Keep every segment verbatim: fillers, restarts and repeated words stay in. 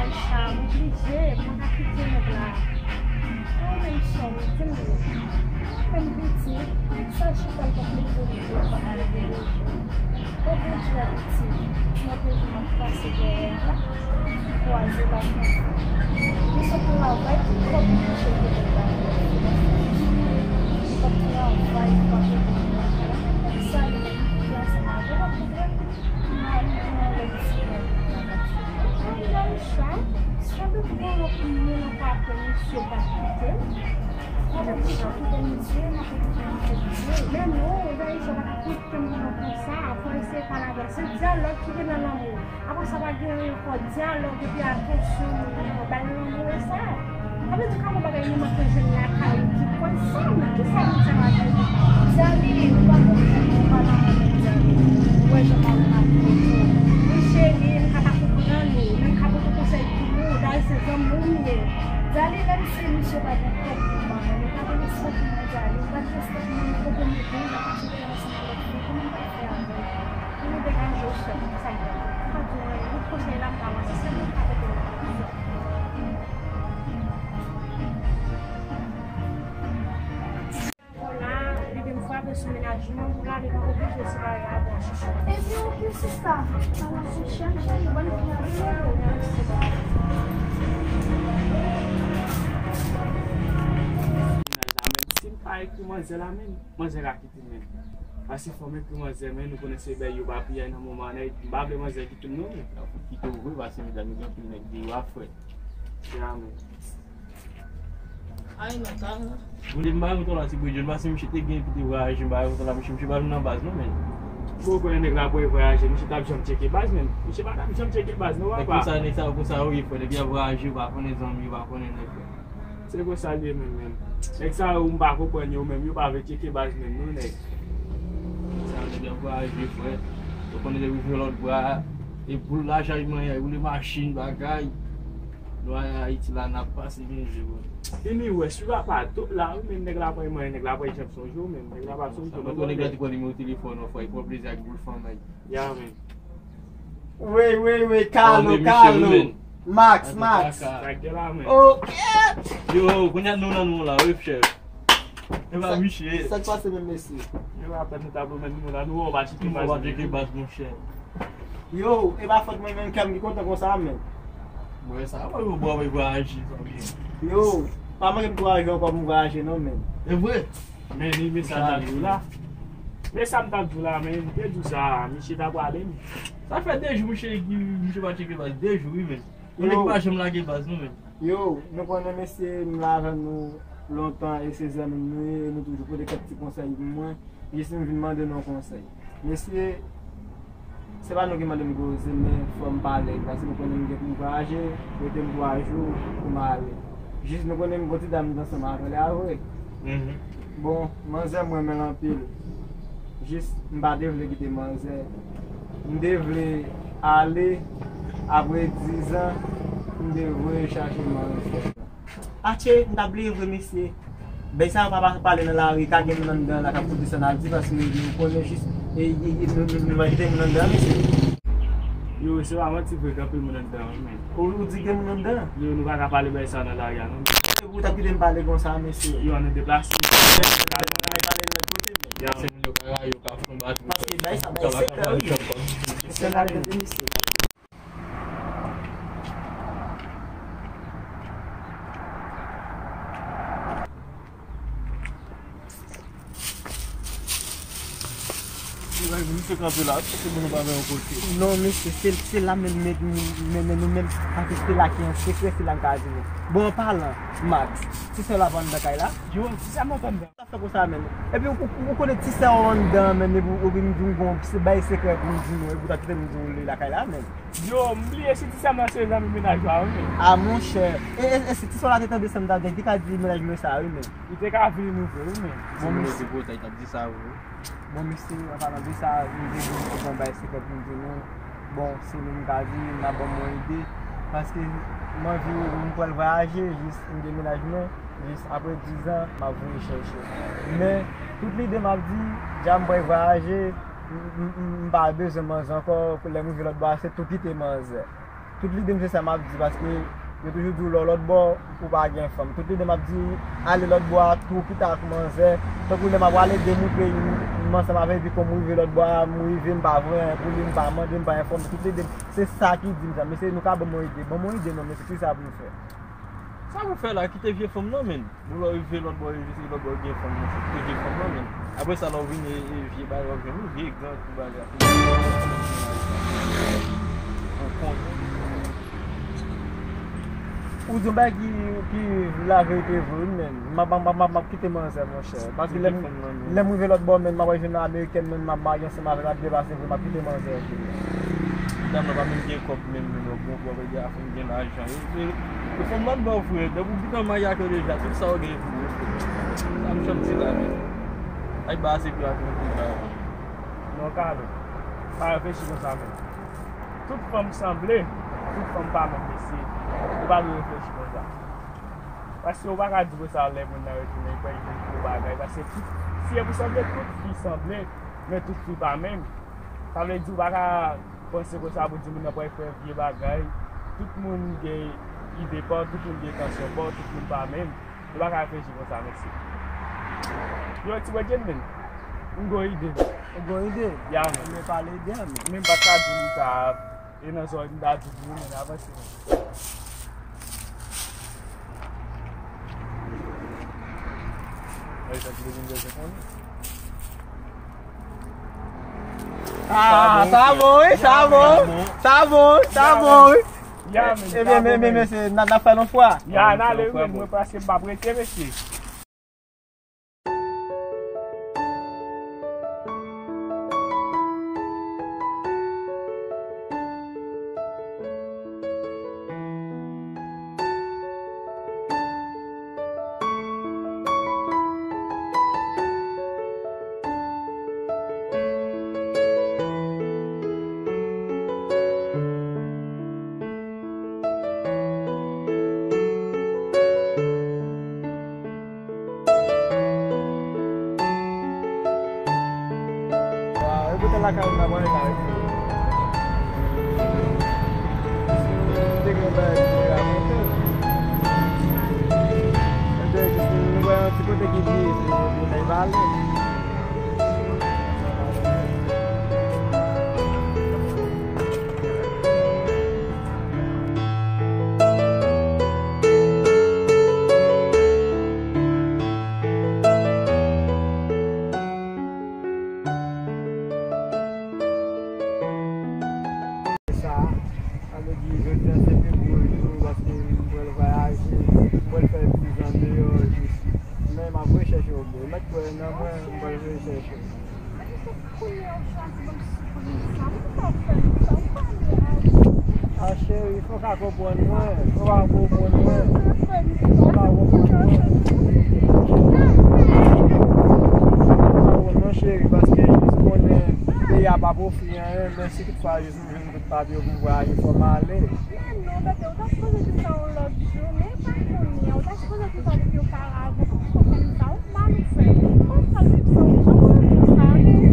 Sa, m oblije, m pa ka kite nèg la. Ou menm sè m, di m non. Ou menm piti, nèg sa chita l pap leve rive pa al veye. O Bondye a piti, nan peyi m ap pase dèyè a, m kwaze l ak yon fi. Li se travay pou kòb li touche pou nèg la. Li p ap travay, li p ap rete nan kay la. Sa li menm ki ansanm avè l ap pran. Men nou, dayè, sa pa ka koute m konsa, fò eseye pale avè l. Se dyalòg ki gen nan lanmou. Apre sa, pa gen ankò dyalòg epi atansyon, bay lanmou e sa. Sa vle di kòman bagay nou manke jwenn lakay ou ki konn sa, men ki sa nou te va jwenn? Djali, ou pa konprann, ou pa nan mwen, Djali. Ou wè jan mari m ap pran tou. Wi, cheri, m ka pa konprann ou, men m ka pote konsèy pou ou, dayè se zanmi w m ye. Djali, menm si misye pa gen kòb pou manman, men pa gen respè pou mwen, Djali. Ou pa gen respè pou mwen, ou poko mete w nan pati ansanm avèk mwen, kòman m pral fè avè w? Pou nou degaje w, chèf, sa m pral fè. M pa di w anyen, tout konsèy la m ba w a, se sèlman m ka pote w. Bon, la, lide m frape sou mennaj mwen, pou l ale, pa oblije separe avè w, chouchou. Ebyen, oke, sista. Sa va, chèf, chèf, chèf, nou ban l fè avè w. Mennaj la, menm si m pa ekri manzè la, menm, manzè ka kite, menm. Pase fò m ekri manzè, men nou konnen se bèy yo pa piyay nan moman an, nèg, m pa vle manzè kite m non, men. Fò kite w vre, pase medam yo gen anpil nèg deyò a, frè. Ya, men. Ay, non, sa, non. Ou te m ba yon ton la, ti bredjòn, pase misye te gen pou te vwayaje, m ba yon ton la, misye, misye pa vin nan baz, non, men. Bon, konnen nèg la pou voyaje, misye t ap janm tcheke baz, men. Misye pa t ap janm tcheke baz, non, papa. Konsa, nèg sa, konsa yo ye, frè, depi y ap vwayaje, yo pa konnen zanmi, yo pa konnen nèg, frè. Se konsa l ye menm, menm. Nèg sa yo, m pa konprann yo menm, yo pa vle tcheke baz menm non, nèg. Sa yo depi ap vwayaje, frè. Yo konnen depi vin lòt bò a, e boul lajan yo manyen, woule machin, bagay. Nou a Ayiti la, n ap pase byen je, bro. Fini wè, swiv apa tout la, wi, menm nèg la pa manyen, nèg la pa janm sonje w, menm nèg la pa sonje w. Mwen konn nèg la te pran nimewo telefòn ou, frè, li pran plezi ak boul fanm, ay. Ya, menm. Wey, wey, wey, Carlo, Carlo. Max, Max. Ok. Yo, kounye a nou nan nou la, wi, chèf. E pa misye. Sa k pase menm, mesye? Yo, apèn nou ta pwomet nou la, nou wè w pa tcheke baz. Nou pa tcheke baz, monchè. Yo, e pa fòt mwen menm, kè m ki kontan konsa, menm. Mwen sa, mwen yo bò, mwen vwayaje, sa byen. Yo, pa manke m vwayaje ankò, m vwayaje non, menm. E vre? Men li, men sa m t ap di w la. Men sa m t ap di w la, men m te di w sa, misye ta prale, men. Sa fè de jou, misye, misye pa tcheke baz, de jou, wi, men. Yon nèg pa janm lage baz, non, men. Yo, nou konnen mesye, m la avè nou lontan, e se zanmi m nou ye, e nou toujou pote kèk ti konsèy pou mwen. Jis m vin mande nou yon konsèy. Mesye, se pa nou ki mande m koze, men fò m pale, paske nou konnen m gen pou m vwayaje, rete m twa jou pou m ale. Jis nou konnen m gon ti dam m t ansanm avè l a vre. Bon, manzè m renmen l anpil. Jis m pa te vle kite manzè. M te vle ale, apre dizan, m te voye chache manzè. Atche, m ta bliye vre, mesye. Bèy sa yo pa pa pale nan lari, ka gen moun anndan la k ap koute sa n ap di, paske nou konnen jis, e, e, e, nou, nou, nou pa kite moun anndan, mesye. Yo, se pa manti vre, gen anpil moun anndan, wi, men. Ou, ou di gen moun anndan? Yo, nou pa ka pale bèy sa nan lari a, non. Se pou w t ap kite m pale konsa, mesye. Yo, ann nou deplase. Ann pale nan lòt kote, men. Ya, men. Se moun yo ka rayi, yo ka fè yon baton. Paske bèy sa, bèy sekrè, wi. Se la, mesye. Misye kanpe la, se moun ou pa wè yon kote. Non, mesye, se, se la menm, men, men, men nou menm, paske se la ki an sekrè, se la m ka di nou. Bon, an palan, Max, ti sè w la pa anndan kay la? Yo, ti sè m pa anndan. Sa fè konsa menm. Epi ou, ou, ou konnen ti sè w anndan menm, epi ou vin di m gon se bay sekrè pou m di nou, epi ou ta kite m di w li lakay la menm. Yo, m bliye si ti sè m nan se zanmi mennaj la, wi, men. A, monchè. E, e, e si ti sè w la te tande sa m t ap di, li te ka di mennaj mwen sa, wi, men. Li te ka vini nou vre, wi, men. Bon, mesye. Bon, mesye, an palan de sa, m te di nou gon bay sekrè pou m di nou. Bon, se nou m ka di, n ap ban m yon ide. Paske m anvi, m pral vwayaje, jis m gen mennaj mwen. Jis apre dizan, m ap voye chèche. Men, tout lide m ap di, dja m pral vwayaje, m, m, m, m pa bezwen manzè ankò, lè m rive lòt bò a, se tou kite manzè. Tout lide m se sa m ap di, paske yo toujou di w lè w lòt bò, ou pa gen fanm. Tout lide m ap di, ale lòt bò a twoupi ta ak manzè. Tankou lè m ap ale de moun peyi m, m ansanm avè l, epi kon m rive lòt bò a, m rive, m pa voye anyen pou li, m pa mande, m pa enfòme. Tout lide m, se sa ki di m sa. Mesye, nou ka ban m yon ide? Ban m yon ide non, mesye, kisa pou m fè? Sa pou fè la, kite vye fanm nan, menn. Bon, lè w rive lòt bò, rive se lòt bò gen fanm nan, se te gen fanm nan, men apre sa, lè w vin e, e vye bagay w ap jwenn, wi, vye gran kou bagay. Ou konnen. Ou di yon bagay ki, ki laverite vre, wi, men. M ap, m ap, m ap, m ap kite manzè, monchè. Paske lè m, lè m rive lòt bò, men, m ap al jwenn yon amerikèn, men, m ap marye ansanm avè l, ap deplase vre, m ap kite manzè vre. Dam nan pa menm gen kòb menm, menm, bon, bon, bon, gen lajan. E, e, e fanm nan bò vre, depi w gentan marye ak yo deja, tout sa w gen pou ou. Sa m janm di la, men. Ay, ba, se pou ak yon ti bagay. Non, Carlo, pa reflechi konsa, men. Tout fanm sanble, tout fanm pa menm, mesye. Ou pa dwe reflechi konsa. Paske ou pa ka di konsa lè moun nan retounen, li pral jwenn gwo bagay. Paske tout fi e pou sanble, tout fi sanble, men tout fi pa menm. Sa vle di ou pa ka panse konsa pou di moun nan pral fè vye bagay. Tout moun gen ide pa w, tout moun gen entansyon pa w, tout moun pa menm. Nou pa ka reflechi konsa, mesye. Yo, ti bwè Jenmen, m gon ide. Ou gon ide? Ya, men. Men pale ide a, men. Men m pa t ka di li sa, e nan zòrèy m ta di pou ou, men avanse, men. Ay, sa ki te vin bezwen konnen. Ah, sa bon, wi, sa bon. Sa bon, sa bon, wi. Ya, men, ebyen, men, men, mesye, n a, n a fè l yon fwa. Ya, n ale, wi, men, mwen paske m p ap rete, mesye. Waw, e pote lakay ou nan mwen la, wi. Te gen bagay pou rakonte. Ebyen, jis nou wè yon ti kote ki vye, se pou nou vale. Sa, sa vle di, jodi a se pi gwo jou, paske m pral vwayaje, m pral fè ti jan deyò, jis. Men m ap rechèche w, bro. Mèt kwè nan mwen, m pral rechèche w. Kounye a w chwazi ban m sipriz sa, poukisa w fè m sa? Ou pa vle aji. Ah, cheri, fò w ka konprann mwen, fò w ka konprann mwen, fò w ka konprann mwen. Fò w ka konprann mwen, cheri, paske jis konnen peyi a p ap ofri anyen, men si toutfwa jis m jwenn tout papye pou m vwayaje, fò m ale. Men non, bebe, ou ta sipoze di sa yon lòt jou, men pa kounye a. Ou ta sipoze di sa depi oparavan, pou ki konprann sa, ou mal ou fè. Ou pa pral viv san ou, jan pou ou sa, men.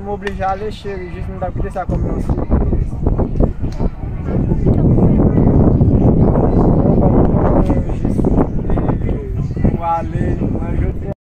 M oblije ale, cheri, jis m t ap kite sa kòm yon sipriz. Ou konprann, jis, e, pou ale, mwen, jodi a.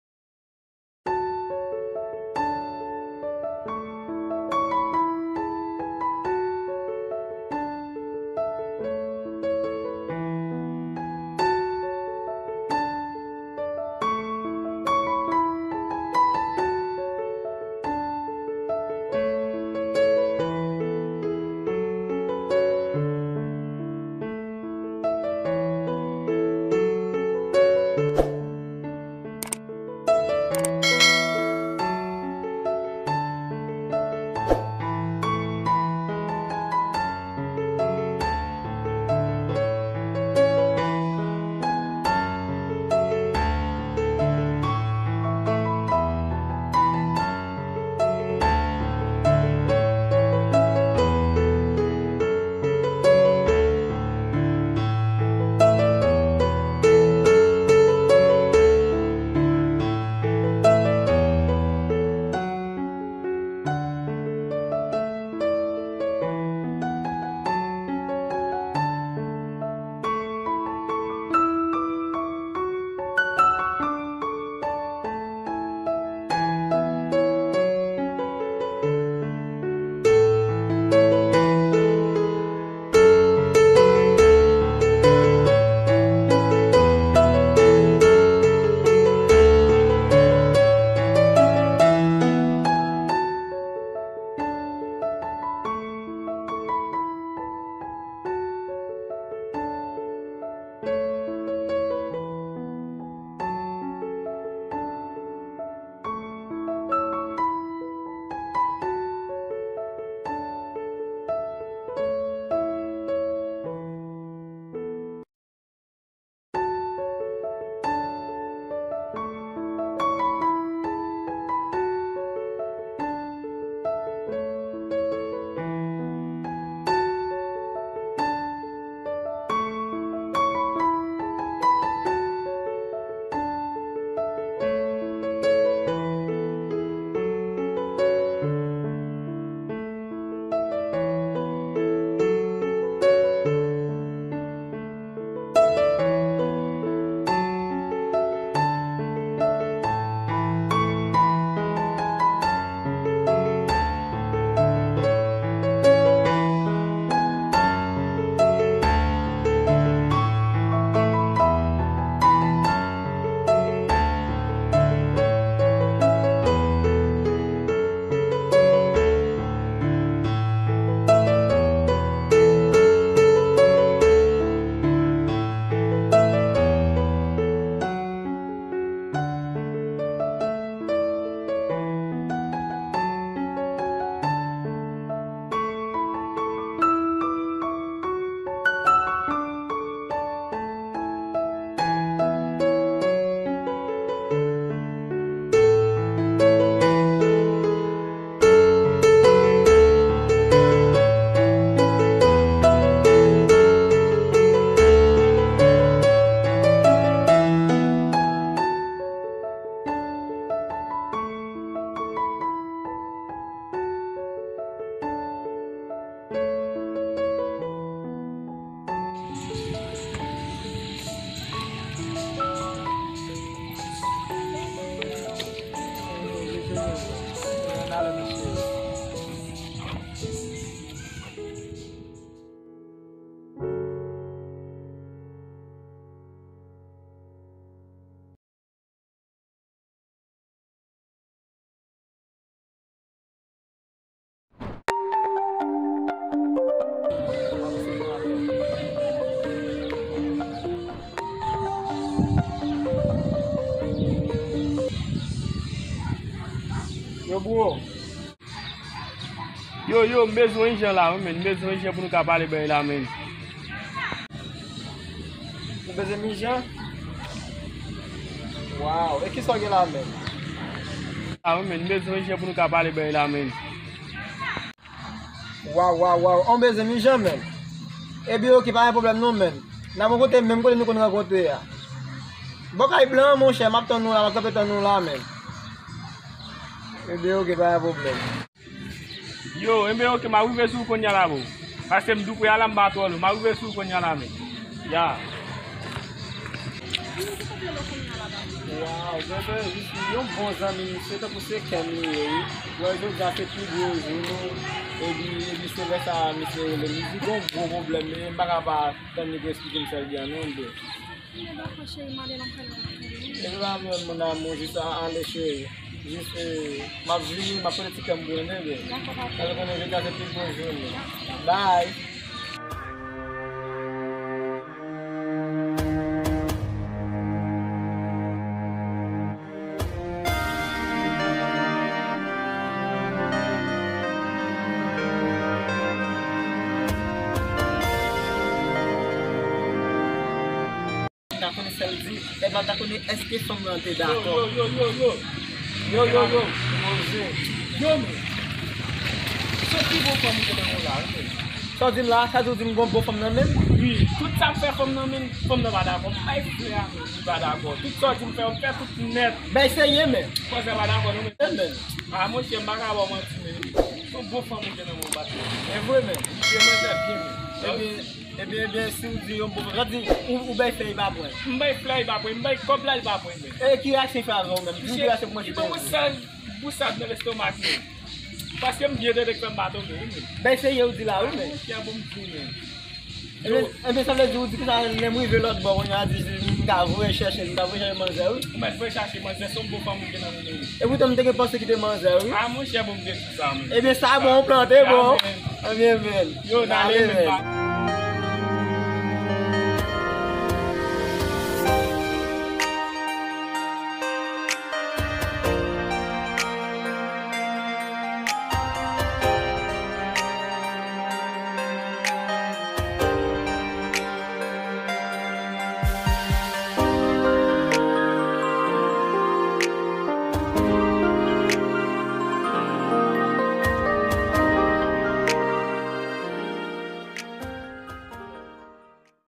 Yo, bro. Yo, yo, m bezwen yon jan la, wi, men. M bezwen yon jan pou nou ka pale bagay la, men. Ou bezwen yon jan? Waw, e kisa w gen la, men? A, wi, men. M bezwen yon jan pou nou ka pale bagay la, men. Waw, waw, waw. An bezwen mi jan, men. Ebyen, oke, pa gen pwoblèm non, men. N ap rankontre menm kote nou konn rankontre a. Bò kay blan, monchè, m ap tann ou la, m ap kanpe tann ou la, men. Ebyen, oke, pa gen pwoblèm. Yo, ebyen, oke, m ap rive sou ou kounye a la, bro. Paske m tou pre a la, m pa twò lwen. M ap rive sou ou kounye a la, men. Ya. Waw, bebe, jis yon bon zanmi misye, tankou se kè m li ye, wi. Wè, jodi a se pi gwo jou nou. Epi, epi se lè sa a misye rele m. Li di gon gwo pwoblèm, men m pa ka pa tann li pou eksplike m sa l gen an, non, bebe. Epi pa vle moun amou, jis a, ale, cheri. Jis, eh, m ap vini, m ap pote ti kè m pou nou, bebe. Dakò, papa. Ale konnen jodi a se pi gwo jou nou. Bye. M ta konnen sa l di, e m ta konnen èske fanm nan te dakò. Yo, yo, yo, yo, yo. Yo, yo, yo. Yo, men. Se pi bon fanm ou te nan men w la, wi, men. Sa w di m la, sa di w di m gon bon fanm nan men m? Wi, tout sa m fè fanm nan men m, fanm nan pa dakò. M bay flè a, men li pa dakò. Tout sa w di m fè, m fè tout nèt. Bay serye, men. Manzè pa dakò, non, men. E, men. A, monchè, m pa ka ba w manti, men. Se yon bon fanm ou gen nan men w, patnè. E vre, men. Li manzè byen, men. Ebyen, ebyen, ebyen, si w di yon bon fanm, sa di, ou, ou bay flè, li pa pran. M bay flè, li pa pran. M bay kòb la, li pa pran, men. E ki reyaksyon fè avè w menm? Ki reyaksyon pou manje? Li ban mwen sèl bousad nan lestomak, men. Paske m byen tande k fè m pa tonbe, wi, men. Bay serye ou di la, wi, men. Monchè, bon, m di, men. Ebyen, ebyen, sa vle di ou di ki sa, lè m rive lòt bò, kounye a di, m ka voye chèche, m ka voye chèche manzè, wi. Ou mèt voye chache manzè, se yon bon fanm ou gen nan men ou. Epoutan, m te gen panse ki te manzè, wi. A, monchè, bon, m te di sa, men. Ebyen, sa bon, ou plante, bon. Ebyen, men. Yo, n ale, men.